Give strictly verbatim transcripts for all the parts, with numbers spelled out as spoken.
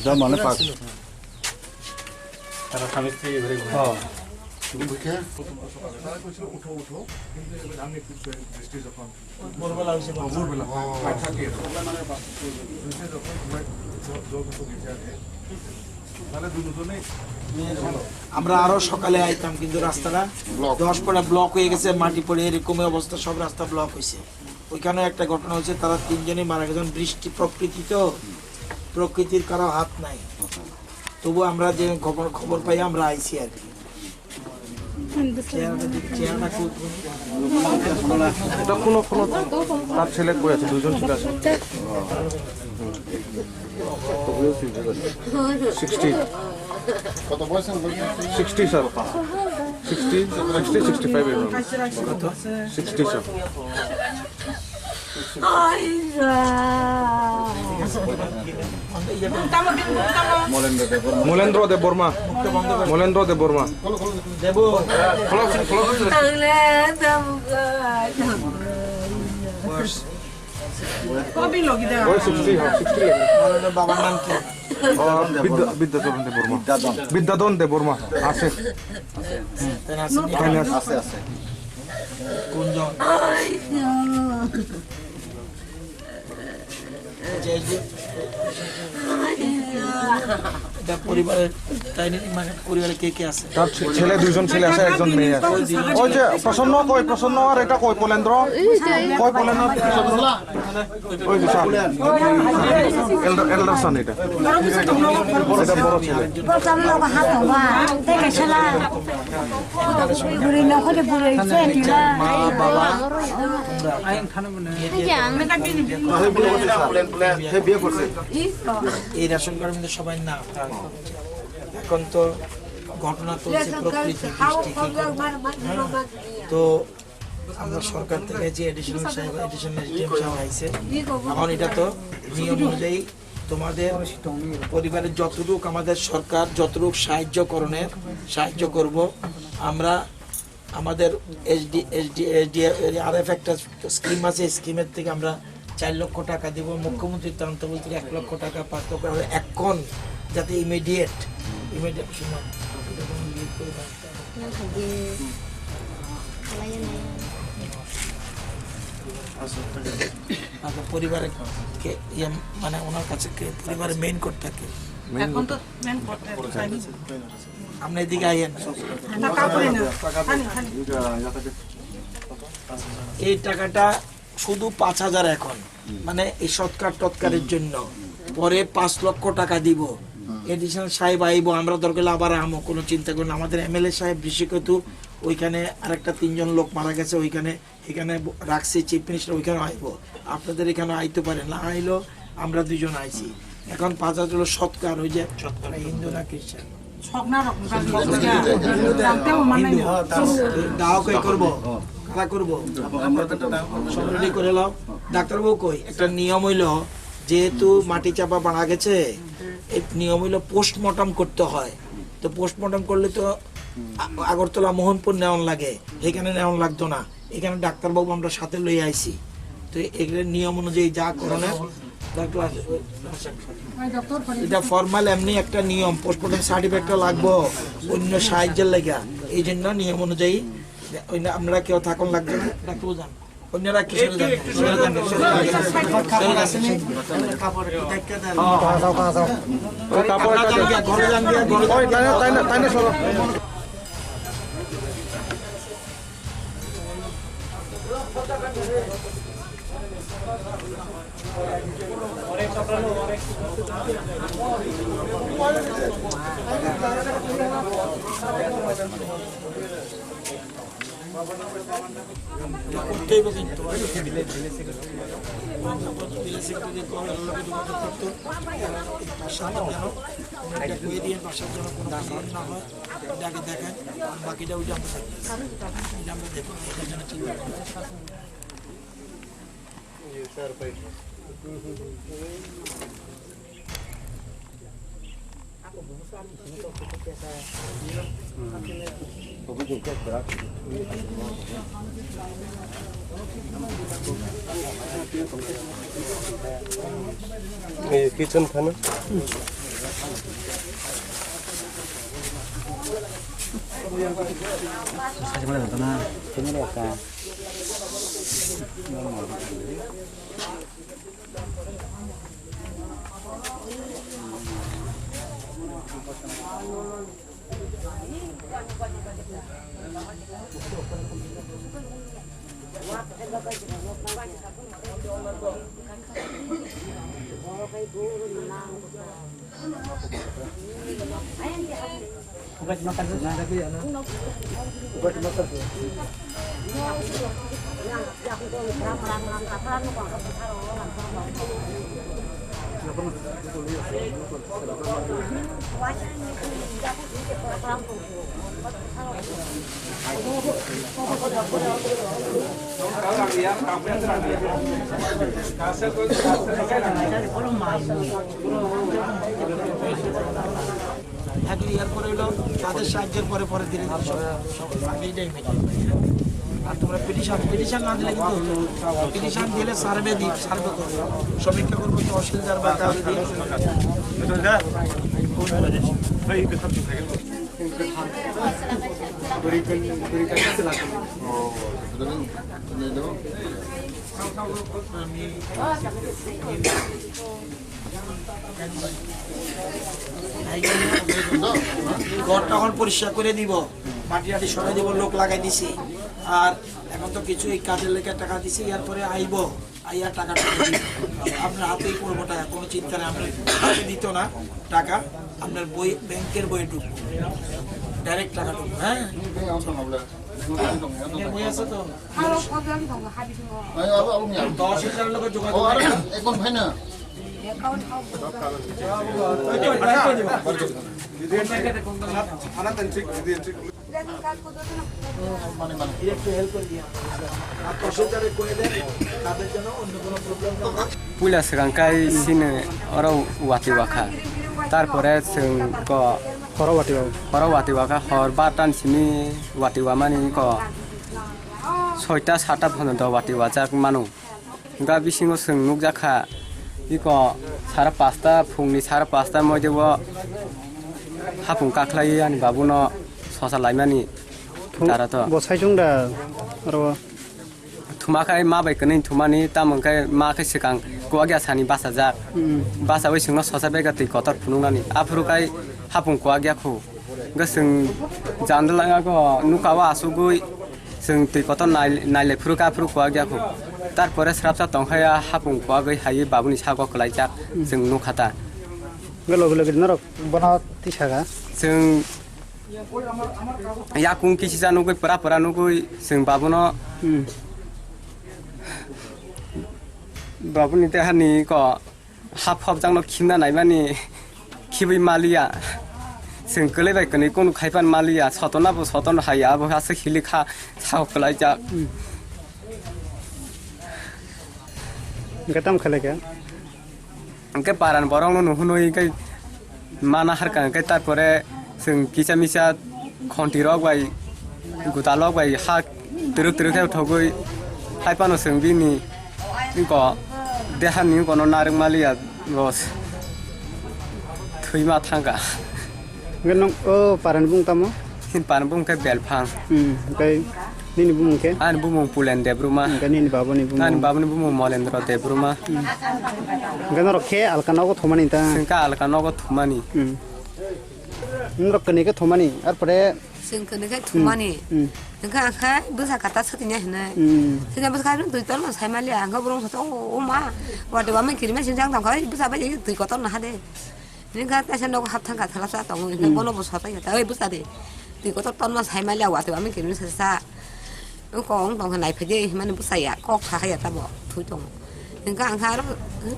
যা মানে পাক। তারা স্বামী স্ত্রী এবারে ঘুমায়। হ্যাঁ। তুমি বুঝে? উঠো, উঠো, কিন্তু এবার আমি একটু বৃষ্টি যখন ভোরবেলা হয়েছে, ভোরবেলা। আর থাকে এরকম। বৃষ্টি যখন ঘুমায়, জল, জল যখন ভিজে আছে, তাহলে দুজনেই আমরা আরো সকালে আইতাম, কিন্তু রাস্তাটা ব্লক। দশ পড়া ব্লক হয়ে গেছে, মাটি পড়ে এরকমই অবস্থা, সব রাস্তা ব্লক হয়েছে। ওইখানে একটা ঘটনা হয়েছে, তারা তিনজনই মারা গেছেন। বৃষ্টি, প্রকৃতি তো, প্রকৃতির কারো হাত নাই। তবু আমরা যে খবর, খবর পাই, আমরা আইছি আর কি। চেহারাটা খুব, চেহারাটা খুব। এটা কোনো, কোনো তার ছেলে কই আছে? দুজন ছেলে আছে। সিক্সটি। কত বয়স? Sixty, sir. Sixty, sixty, sixty five এরকম। Sixty, sir. মলেন্দ্র দেব বর্মা। মলেন্দ্র দেব বর্মা। বয়স সিক্সটি, হ্যাঁ, সিক্সটি লাগে। বাবার নাম কি? ও, বিদ্যা-, বিদ্যাধন দেব বর্মা। বিদ্যাধন। বিদ্যাধন দেব বর্মা। আছে। তাই না, আছে? তাই না? আছে, আছে। কোন জন? এটা পরিবারের, তাই না? মানে পরিবারে কে কে আছে? তার ছে-, ছেলে, দুইজন ছেলে আছে, একজন মেয়ে আছে। ওই যে প্রসন্ন কই, প্রসন্ন আর এটা কই, পোলেন্দ্র? কই পোলেন্দ্র? ওই যে স্যার। এল্ডার, এল্ডার সান এটা। এটা বড় ছেলে। মা, বাবা, এই রেশন কার্ডের মধ্যে সবাই না। এখন তো ঘটনা তো হচ্ছে প্রকৃতি, বৃষ্টি, কি করবো? হ্যাঁ? তো আমরা সরকার থেকে যে অ্যাডিশনাল সাহেব, অ্যাডিশনাল এসডিএম সাহেব আইছে, এখন এটা তো নিয়ম অনুযায়ী তোমাদের পরিবারের যতটুকু আমাদের সরকার যতটুকু সাহায্য করণের সাহায্য করব। আমরা আমাদের এসডি, এসডি, এসডি, আরএফ একটা স্কিম আছে, স্কিমের থেকে আমরা চার লক্ষ টাকা দিব। মুখ্যমন্ত্রীর তরফ থেকে এক লক্ষ টাকা, পাঁচ লক্ষ টাকা এখন, যাতে ইমিডিয়েট, ইমিডিয়েট সময়। আচ্ছা, পরিবারে কে, ইয়ে, মানে ওনার কাছে কে, পরিবারের মেইন কোড থাকে? এখন তো মেইন কোড থাকে। আপনি এদিকে আইয়েন। না, কাপড়ে না। খালি, খালি। এই টাকাটা শুধু পাঁচ হাজার এখন, মানে এই সৎকার টৎকারের জন্য। পরে পাঁচ লক্ষ টাকা দিব। এডিশনাল সাহেব আইব, আমরা দরকার হলে আবার আমো, কোনো চিন্তা করেন না। আমাদের এমএলএ সাহেব ঋষিকেতু, ওইখানে আরেকটা তিনজন লোক মারা গেছে, ওইখানে, এখানে ব-, রাখছি চিফ মিনিস্টার, ওইখানে আইব। আপনাদের এখানে আইতে পারে না, আইলেও আমরা দুইজন আইছি। এখন পাঁচ হাজার হলো সৎকার, ওই যে হিন্দু না খ্রিস্টান? দাও কে করবো? কারা করবো? সব রেডি করে লাও। ডাক্তারবাবু কই? একটা নিয়ম হইলো, যেহেতু মাটি চাপা মারা গেছে, এই নিয়ম হইলো পোস্টমর্টম করতে হয়। তো পোস্টমর্টম করলে তো আ-, আগরতলা মোহনপুর নেওয়ান লাগে, এখানে নেওয়ান লাগতো না। এখানে ডাক্তারবাবু আমরা সাথে লই আইছি। তো এগুলো নিয়ম অনুযায়ী যা করণের, ডাক্তার আছে। এটা ফর্মাল এমনি একটা নিয়ম, পোস্টমর্টম সার্টিফিকেটটা লাগবো অন্য সাহায্যের লেগা, এই জন্য নিয়ম অনুযায়ী অন্য আপনারা কেউ থাকুন লাগবে না, ডাক্তারবাবু যান। অন্যরা কি সরে যান, সরে যান, সরে যান, সরে যান। ওই কাপড় আপনারা যান গিয়া, ঘরে যান গিয়া, ঘরে যান। ওই তাই না, তাই না, তাই না, সরো। করতে হইব কিন্তু। ভিলেজ সেক্রেটারি কল, ওর লগে যোগাযোগ করতো। বাসাটা যেন, ওনাকে কয়ে দিয়ে বাসার জন্য কোনো প্রবলেম না হয়, এটা আগে দেখেন। আর বাকিটা ওইটা আমরা দেখতেছি। এটা আমরা দেখবো, এটার জন্য চিন্তা করবেন না। এই কিচেন খানা। থাকলে এরপরে হলো তাদের সাহায্যের পরে পরে ধীরে ধীরে সব, সব আগেই যাই। আর তোমরা পিটিশন, পিটিশন না দিলে কিন্তু হতো না। পিটিশন দিলে সার্ভে দিই, সার্ভে করবো, সমীক্ষা করবো, তহসিলদার বা কাউকে দিয়ে। ঘরটা এখন পরিষ্কার করে দিব, মাটি টাটি সরাই দিব, লোক লাগাই দিছি। আর এখন তো কিছু এই কাজের লেগে টাকা দিছি, এরপরে আইব, আইয়া টাকা টাকা দিব। আপনার হাতেই পড়বো টাকা, কোনো চিন্তা নেই। আপনার হাতে দিত না টাকা, আপনার বই, ব্যাংকের বই ঢুকবো, ডাইরেক্ট টাকা ঢুকবো। হ্যাঁ, এই বই আছে তো? দশ হাজার লোকের যোগাযোগ। Puila swkang kai sini oro watwi wakha. Tarpore chwng ko horo watwi wakha, hor bartan simi watwi wamani ko soita sata phono do watwi wajak manu. Hwnkha bisingo chwng nukjakha, iko sara pasta, phungni sara pasta moidebo hapung kakhlai ani babuno sosa laimani. Tara to. Bo saichung da oro. Thuma khai ma bai kwnwi thumani, tamo hwnkhe ma khe swkang kuwak ya sani bachajak. Hmm. Bachawi chwngno sosa bega twi kotor phunuknani. Aphuru khai hapung kuwak ya khu. Hwnkhe chwng jandala go nukao asugwi chwng twi kotor nai-, nailai phuru khe aphuru kuwak ya khu. Tarpore srapsa tongkha ya hapung kuwagwi haiwi babuni sago kwlaijak chwng nukha ta. Hwnkhe logi logi norok bono tisa kha. Chwng yakung kisisa nugwi pura pura nugwi chwng babuno Hmm. babuni deharni ko hap hopjakno khimna naimani khibwi maliya. Chwng kwlwi bai kwnwi kunu khaipan maliya. Sotona bo soton haiya, abo aswk hilikha sao kwlaijak. Hwnkhe tamo khlaikha? Hwnkhe paran borokno nuhunwi hwnkhe mana harkha, hwnkhe tarpore chwng kisa misa khonti rok bai, guta rok bai ha twrwk twrwk khe thogwi hai phano chwng bini iko dehani ikono narwk maliya, bos thwima thangkha. Hwnkhe nwng o parani bumung tamo? Chini parani bumung khe Belphang. Hmm, hwnkhe nini bumung khe? Ani bumung Pulen Debruma. Hwnkhe nini babuni bumung? Ani babuni bumung Molendra Debruma. Hmm. Hwnkhe norok khe alka nogo thumani ta? Chwng khe alka nogo thumani. Hmm. Norok kwnwi khe thumani, arpore Chwng kwnwi khe thumani. Hmm. Hwnkhe ang khe bwsa kata swtwini hinwi. Hmm. Swtwini bwsa khe twi kotorno sai maliya. Ang khe borok sato, "O, o ma, watwi wamani kirima sinjak tong khe bwsa bai twi kotorno ha de." Hwnkhe kaisa nogo hap thang kha thalasa tongo. Hwnkhe Hmm. bono bo soto ya ta, "Oi bwsa de. Twi kotor torno sai maliya, watwi wamani kirima sasa." Wng kong tong khe naiphai de hinmani bwsa ya, kok kha kha ya tamo thwi tongo. Hwnkhe ang khe aro,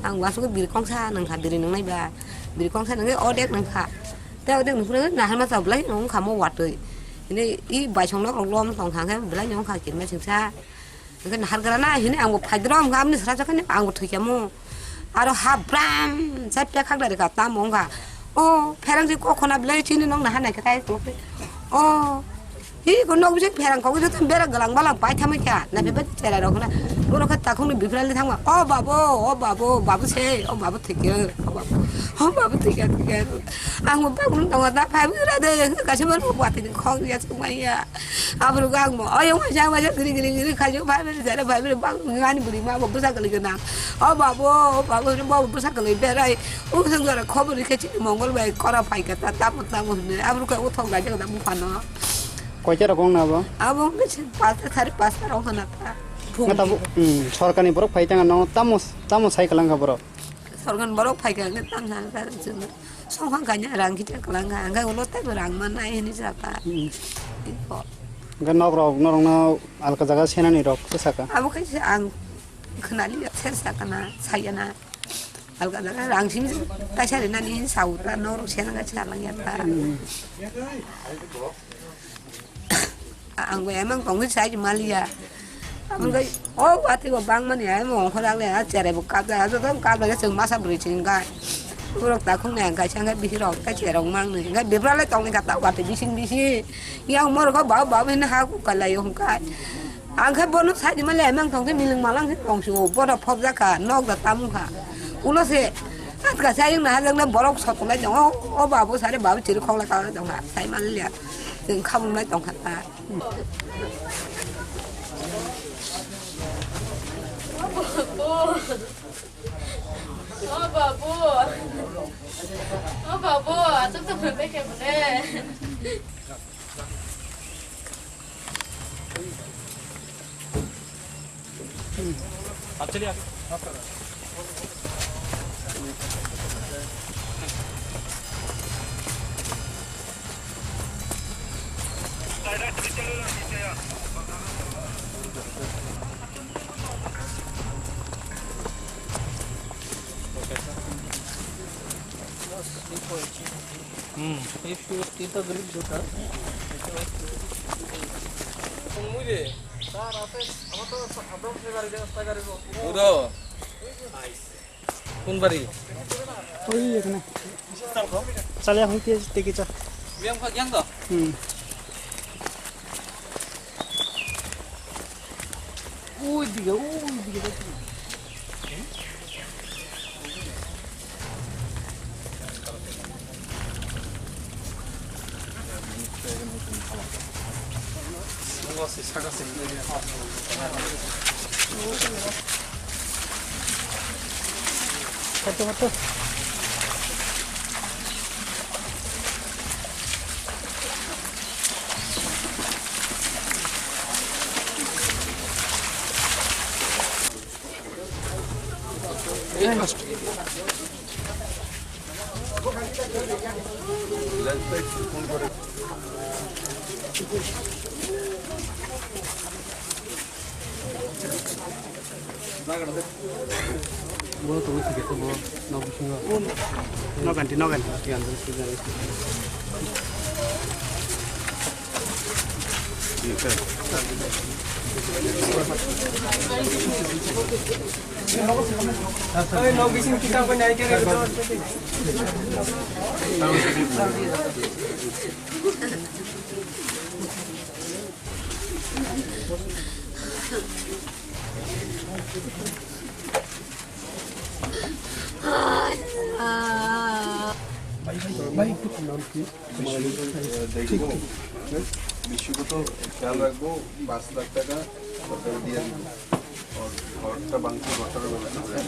ang uansukhe biri kongsa nwng kha, biri nwngnai ba, biri kongsa nwngwi odek nwng kha. Tei odek nwng phuru naharma chao belai nwng kha mo watwi. Hwnwi i baisong nok rok lom tong kha khe belai nwng kha kirima singsa. Hwnkhe nahar gra na hinwi ang bo phai dro, hwnkhe amni sra sakhe ang bo thwi kha mo. Aro hap bram, jai pek khak dari ka tamo wngkha. O, pherang si kok khona belai chini nok naha nai khe kai tongkhe. O, hi ko nok bising pherang kok joto bera galang balang pai thamwi kha. Na bebet cherai rok na. Borok khe takhukni biphra le thangma, "O babu, o babu, babu se, o babu thikya, o babu, o babu thikya, thikya." Ang bo bagwlwng tongo, da phai bwrwi ra de, kaisa mano watwi ni khok ya suk maya. Aphuru ang bo, oyong waisa, waisa, giri, giri, giri, khaijak phai bwrwi jare phai bwrwi bagwlwng ani bwrwi ma bo bwsa kwlwi gana. "O babu, o babu, bo bwsa kwlwi berai, o thang jora khobor rikhe chini mongol bai kora phaikha ta, tamo, tamo hwnwi." Aphuru khe o thok laijak da buphano. Koita rok wng na bo? Abo wngkha se pasta, sari pasta rok wngkha na ta. Nga tabuk, hmm, sorkarni borok phai tang ano tamo, tamo sai kwlangkha borok. Sorkarni borok phai kha, hwnkhe tamo sana ta chwng songkhang kanya rang khicha kwlangkha, hwnkhe ulo teibo rang mannai hinwi sa ta. Hmm. Iko. Hwnkhe nok rok, norok no alka jaga senani rok se saka. Abo khe se ang khwnaliya, se sakana, sayana. Alka jaga rang simi taisa rinani sa uta, norok senani sa langya ta. Hmm. Ang bo emang tongwi sai maliya. Aboni kai, o watwi bo bangmani ai mo ongkhor ang le, a cherai bo kap ja, joto kap ja, chwng masa bwrwi chwng kai. Borok takhuk nai ang kaisa ang kai bihik rok tai cherok mang nai. Ang kai bebra le tongni kata watwi bising bising. Yang mor ko ba ba hini ha ku kalai hong kai. Ang kai bono sai mali emang tong mileng malang se tong su, bono phobjak kha, nok da tamung kha. Ulo se, atka sai ang na hajak na borok sotolai tongo, o babu sare babu chiri khokla kala tong kha, sai maliya. Chwng khamung nai tong kha ta. O babu. O babu, achuk tongma tei khe bole. Hmm. If you see the group data, Udo. কোন বাড়ি? ওই এখানে। চলে এখন কি দেখি চল। ব্যায়াম কর, ব্যায়াম কর। হুম। ওই দিকে, ওই দিকে দেখ। Bo tongwi thwikhe khe bo nok bisingo. Nok anti, nok anti. Nok bising kita ko nai kere. বিশুকে তো খেয়াল রাখবো, পাঁচ লাখ টাকা সরকার দিয়ে দিবে। ঘর-, ঘরটা ভাঙছে, ঘরটার ব্যবস্থা করে।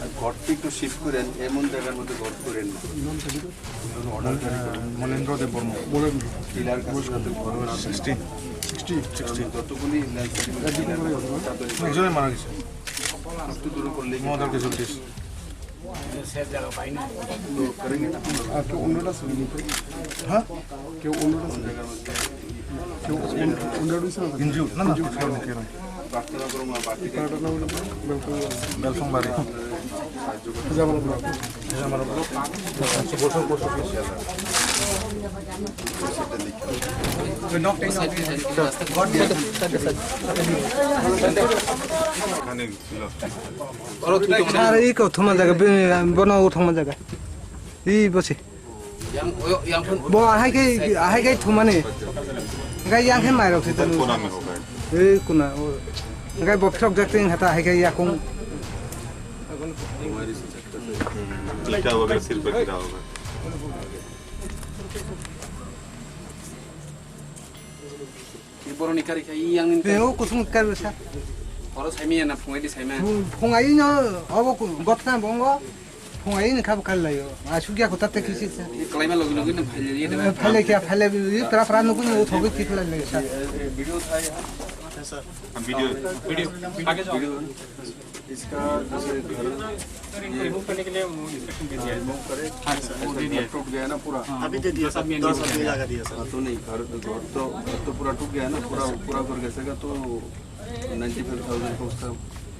আর ঘরটা একটু শিফট করেন, এমন জায়গার মধ্যে ঘর করেন না। উনি অর্ডার জারি করেন। মনেন্দ্র দেব বর্মা। টিলার কাছে যাতে ঘর না থাকে। সিক্সটিন। সিক্সটি। সিক্সটি। যতগুলি ল্যান্ড সেটেলমেন্ট টিলার কাছে তাদের একজনই মারা গেছে। একটু দূরে করলে কি? মহাদার ক্যাজুয়ালিটিস। তো করেন না। আর কেউ অন্যটা আছে? হ্যাঁ? কেউ অন্যটা আছে? কেউ অন্য-, অন্যটা আছে না? ইনজিউর্ড? না, না, কেউ নেই, কেউ নেই। বেলফাংবাড়ি। জামালপুর। Jamalpur. Are iko thuma jaga, bono thuma jaga. Ih, bosi. Bo ahai khe, ahai khe thumani. Hwnkhe yang khe mairok se tanu. Ei kuna, o. Hingke bo phirok jak twi hata hai khe yakung. तुम्हारी से चक्कर से। ईटा वगैरह सिर पे गिरा होगा। Boroni kari khai yang ni. Teo kusung kar sa. Oro saimi na phungai di saima. Phung-, phungai no obo ku-, gotna bongo. Phungai ni khab kal layo. A sugya ko tate kisi sa. Kalaima logi logi na phaile ye de. Phaile kya phaile ye pra pra no ku no thogi tik lai lai sa. Video था यहाँ। हाँ, video, video, आगे जाओ। वीडियो। इसका जैसे घर ये रिमूव करने के लिए वो इंस्ट्रक्शन दे दिया है। रिमूव करे, हाँ, सर, वो दे दिया है। टूट गया ना पूरा। हाँ, अभी दे दिया, सर, दस आदमी लगा दिया, सर। हाँ, तो नहीं, घर, घर तो, घर तो पूरा टूट गया है ना, पूरा, पूरा घर कैसे का, तो नाइंटी फ़ाइव थाउजेंड का उसका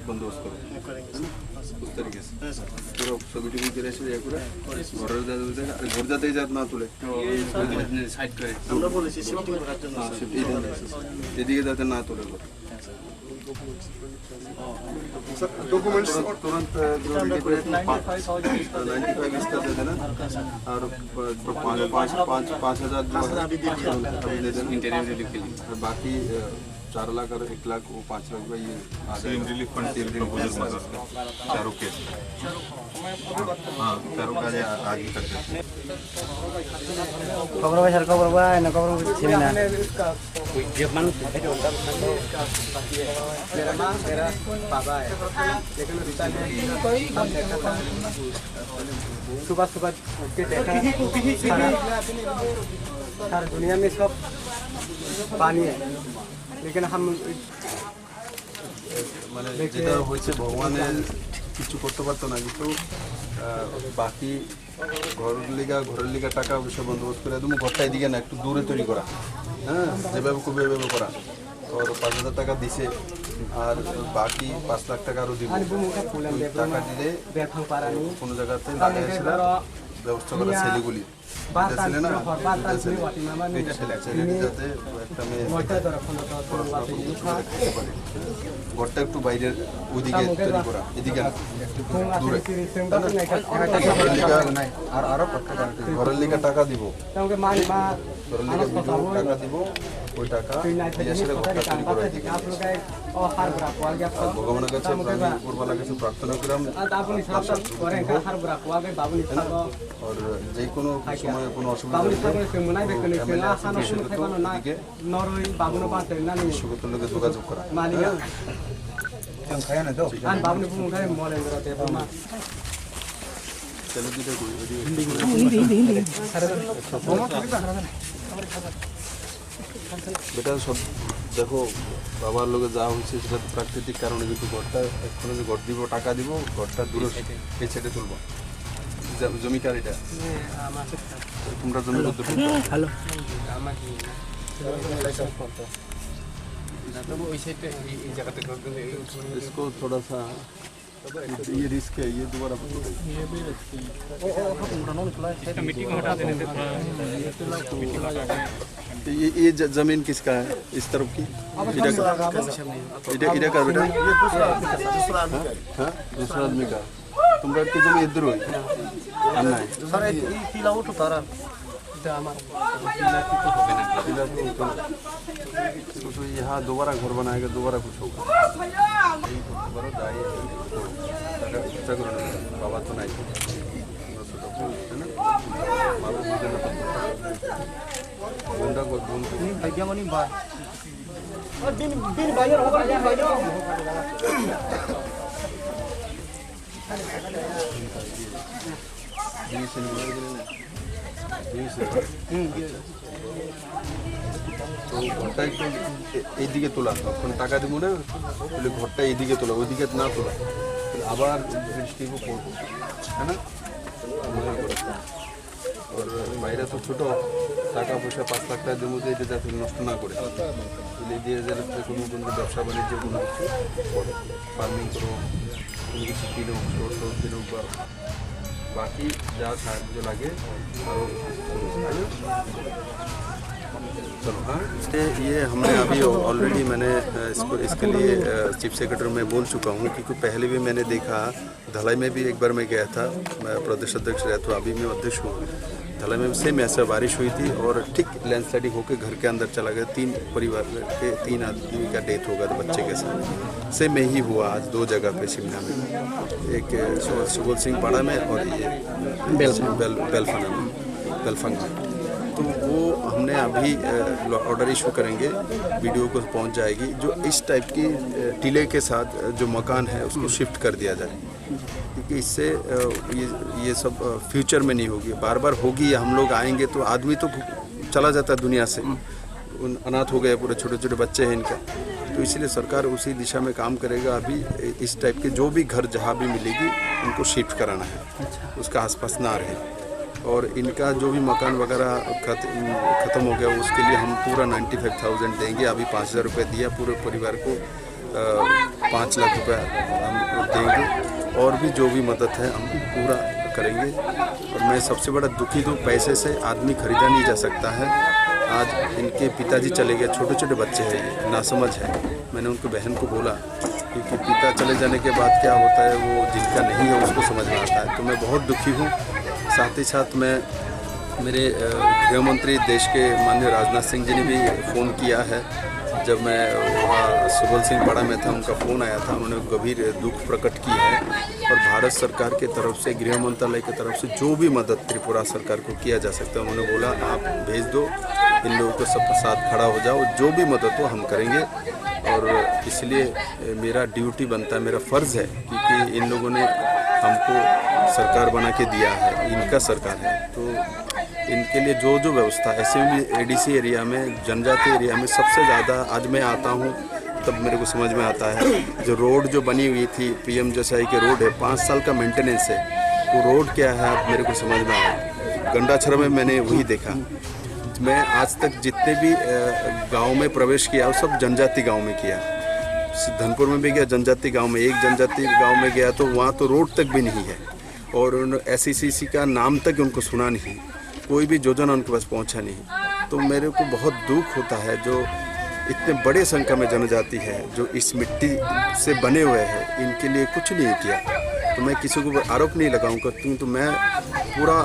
बंदोबस्त करो। वो करेंगे, सर। हाँ, सर। उस तरीके से। हाँ, सर। पूरा सभी टीम के रेस्ट हो जाए पूरा। हाँ, पूरा। घर जाते, घर जाते ही जात ना तुले। तो ये साइड करे। আমরা বলেছি শিফটিং করার জন্য, हाँ, स्যাर। शिफ्टिंग। এদিকে যাতে না তোলে। सर, डॉक्यूमेंट्स तुरंत, तुरंत, अ, जो रिलीफ रेट में पाँच, नाइंटी फ़ाइव इसका दे देना। और, अ, जो पाँच, पाँच, पाँच, पाँच हज़ार जो है, अभी दे देना। इंटरव्यू रिलीफ के लिए। और बाकी, अ, चार लाख और एक लाख, वो पाँच लाख का ये आ जाएगा। CM relief fund, CM relief fund, चारों केस। हाँ, चारों का आज ही तक। Khobor bai sir, khobor bai, na khobor bai sini na. मेरा माँ, मेरा पापा है। लेकिन उसका नहीं, हम देखा था। सुबह सुबह उठ के देखा, सारा, सारा दुनिया में सब पानी है। लेकिन हम মানে, যেটা হয়েছে, ভগবানে কিছু করতে পারতো না, কিন্তু, আহ, বাকি ঘর লিগা, ঘরের লিগা টাকা পয়সা বন্দোবস্ত করে, একদম ঘরটা এদিকে না, একটু দূরে তৈরি করা, হ্যাঁ, যেভাবে করবে এভাবে করা। ওর পাঁচ হাজার টাকা দিছে, আর বাকি পাঁচ লাখ টাকা আরো দিব। ওই টাকা দিলে কোনো জায়গাতে লাগাই আসলে ব্যবস্থা করা, ছেলেগুলি। এটা ছেলে না, এটা ছেলে। এটা ছেলে, ছেলেটি যাতে একটা মেয়ে পড়াশোনা করতে পারে, করতে পারে। ঘরটা একটু বাইরের ওদিকে তৈরি করা, এদিকে না, একটু দূরে। তাই না? ঘরের লিগা, ঘরের লিগা টাকা দিব। ঘরের লিগা দিব, টাকা দিব, ওই টাকা দিয়ে আসলে ঘরটা তৈরি করা এদিকে। আর ভগবানের কাছে আমি উপরওয়ালার কাছে প্রার্থনা করলাম, আপনার সব কিছু হোক। তাই না? আর যে কোনো সময় কোনো অসুবিধা হলে, তো এমএলএ আছে, বিশেষত এদিকে বিশ্বকর্মার লোকে যোগাযোগ করা। হ্যাঁ? ঠিক আছে। তাহলে দুইটা করি, ওই যে বেটা, সব দেখো, বাবার লগে যা হয়েছে সেটা তো প্রাকৃতিক কারণে, কিন্তু ঘরটা এক্ষুনি যে ঘর দিব, টাকা দিব, ঘরটা দূরে এই সাইডে তুলবো। জ-, জমি কার এটা? তোমরা জমি কত? হ্যালো। इसको थोड़ा सा, ये रिस्क है, ये दोबारा। ये, ये ज-, जमीन किसका है इस तरफ की? इधर, इधर का बेटा? ये दूसरा आदमी का, दूसरा आदमी का। हाँ? हाँ? दूसरा आदमी का। तुम बैठ के जमीन इधर हुई। अन्ना है। सर, ये, ये किला उठो तारा। এটা আমার तो यहाँ दोबारा घर बनाएगा, दोबारा कुछ होगा। यही तो दोबारा जाइए। টাকা খরচা করে নেবে। বাবা তো নাই। আমরা তো তখন, তাই না? মা তো বুঝে না। বোনটা কই? বোন কই? ভাই, কেমন ভাই? তো ঘরটা একটু এ-, এইদিকে তোলা, তখন টাকা দিব না, তাহলে ঘরটা এইদিকে তোলা, ওইদিকে না তোলা, তাহলে আবার বৃষ্টি পড়বো, তাই না? মনে করে। ওর ভাইরা তো ছোট, টাকা পয়সা পাঁচ লাখ টাকা জমিতে এটা যাতে নষ্ট না করে। তুলে দিয়ে যাতে কোনো, কোনো ব্যবসা বাণিজ্য কোনো কিছু করে, ফার্মিং করো, কোনো কিছু কিনো, স্টোর টোর কিনো বা বাকি যা সাহায্য লাগে আরও করো। ये ये हमने अभी ऑलरेडी मैंने इसको इसके लिए चीफ सेक्रेटरी में बोल चुका हूँ, क्योंकि पहले भी मैंने देखा, धलाई में भी एक बार मैं गया था, मैं प्रदेश अध्यक्ष रहा था, अभी मैं अध्यक्ष हूँ। धलाई में सेम ऐसा बारिश हुई थी और ठीक लैंडस्लाइडिंग होकर घर के अंदर चला गया। तीन परिवार के तीन आदमी का डेथ हो गया था बच्चे के साथ। सेम यही हुआ आज दो जगह पे शिमला में, एक सुबोध सिंह पाड़ा में और ये बेलफाना। बेलफाना में। तो वो हमने अभी ऑर्डर इशू करेंगे, वीडियो को पहुंच जाएगी, जो इस टाइप की टीले के साथ जो मकान है उसको शिफ्ट कर दिया जाए, क्योंकि इससे ये ये सब फ्यूचर में नहीं होगी, बार बार होगी। हम लोग आएंगे तो आदमी तो चला जाता है दुनिया से, अनाथ हो गए पूरे, छोटे छोटे बच्चे हैं इनका। तो इसीलिए सरकार उसी दिशा में काम करेगा। अभी इस टाइप के जो भी घर जहाँ भी मिलेगी उनको शिफ्ट कराना है, उसका आसपास ना रहे। और इनका जो भी मकान वगैरह खत, खत्म हो गया, उसके लिए हम पूरा नाइन्टी फाइव थाउजेंड देंगे। अभी पाँच हज़ार रुपये दिया पूरे परिवार को, पाँच लाख रुपया हम देंगे और भी जो भी मदद है हम पूरा करेंगे। और मैं सबसे बड़ा दुखी तो पैसे से आदमी खरीदा नहीं जा सकता है। आज इनके पिताजी चले गए, छोटे छोटे बच्चे हैं, नासमझ है। मैंने उनके बहन को बोला, क्योंकि पिता चले जाने के बाद क्या होता है वो जिनका नहीं है उसको समझ में आता है। तो मैं बहुत दुखी हूँ। साथ ही साथ मैं मेरे गृह मंत्री देश के माननीय राजनाथ सिंह जी ने भी फ़ोन किया है। जब मैं वहाँ सुबल सिंह पाड़ा में था, उनका फ़ोन आया था, उन्होंने गंभीर दुख प्रकट किया है। और भारत सरकार के तरफ से, गृह मंत्रालय की तरफ से जो भी मदद त्रिपुरा सरकार को किया जा सकता है, उन्होंने बोला आप भेज दो, इन लोगों को सबके साथ खड़ा हो जाओ, जो भी मदद हो हम करेंगे। और इसलिए मेरा ड्यूटी बनता है, मेरा फ़र्ज़ है, क्योंकि इन लोगों ने हमको सरकार बना के दिया है, इनका सरकार है। तो इनके लिए जो जो व्यवस्था, ऐसे भी एडीसी एरिया में, जनजाति एरिया में सबसे ज़्यादा, आज मैं आता हूँ तब मेरे को समझ में आता है, जो रोड जो बनी हुई थी पीएम जैसा ही के रोड है, पाँच साल का मेंटेनेंस है। वो रोड क्या है, आप मेरे को समझ में आया। गंडाछड़ा में मैंने वही देखा। मैं आज तक जितने भी गांव में प्रवेश किया, वो सब जनजाति गांव में किया। धनपुर में भी गया जनजाति गांव में, एक जनजाति गांव में गया तो वहाँ तो रोड तक भी नहीं है। और उन एसईसीसी का नाम तक उनको सुना नहीं, कोई भी योजना उनके पास पहुंचा नहीं। तो मेरे को बहुत दुख होता है, जो इतने बड़े संख्या में जनजाति है जो इस मिट्टी से बने हुए हैं, इनके लिए कुछ नहीं किया। तो मैं किसी को आरोप नहीं लगाऊंगा, क्योंकि मैं पूरा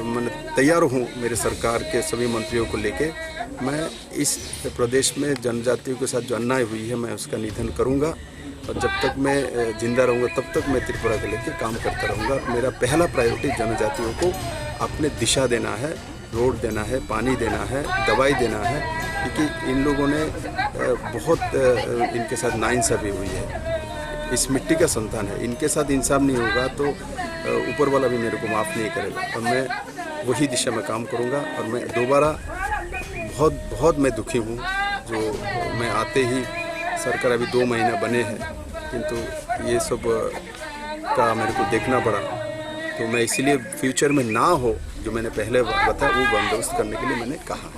मैंने तैयार हूँ मेरे सरकार के सभी मंत्रियों को लेके। मैं इस प्रदेश में जनजातियों के साथ जो अन्याय हुई है, मैं उसका निधन करूँगा। और जब तक मैं जिंदा रहूँगा, तब तक मैं त्रिपुरा के लेके काम करता रहूँगा। मेरा पहला प्रायोरिटी जनजातियों को अपने दिशा देना है, रोड देना है, पानी देना है, दवाई देना है, क्योंकि इन लोगों ने बहुत इनके साथ नाइंसाफी हुई है। इस मिट्टी का संतान है, इनके साथ इंसाफ नहीं होगा तो ऊपर वाला भी मेरे को माफ़ नहीं करेगा। और मैं वही दिशा में काम करूँगा। और मैं दोबारा बहुत बहुत मैं दुखी हूँ, जो मैं आते ही सरकार अभी दो महीना बने हैं, किंतु ये सब का मेरे को देखना पड़ा। तो मैं इसीलिए फ्यूचर में ना हो, जो मैंने पहले बताया, वो बंदोबस्त करने के लिए मैंने कहा।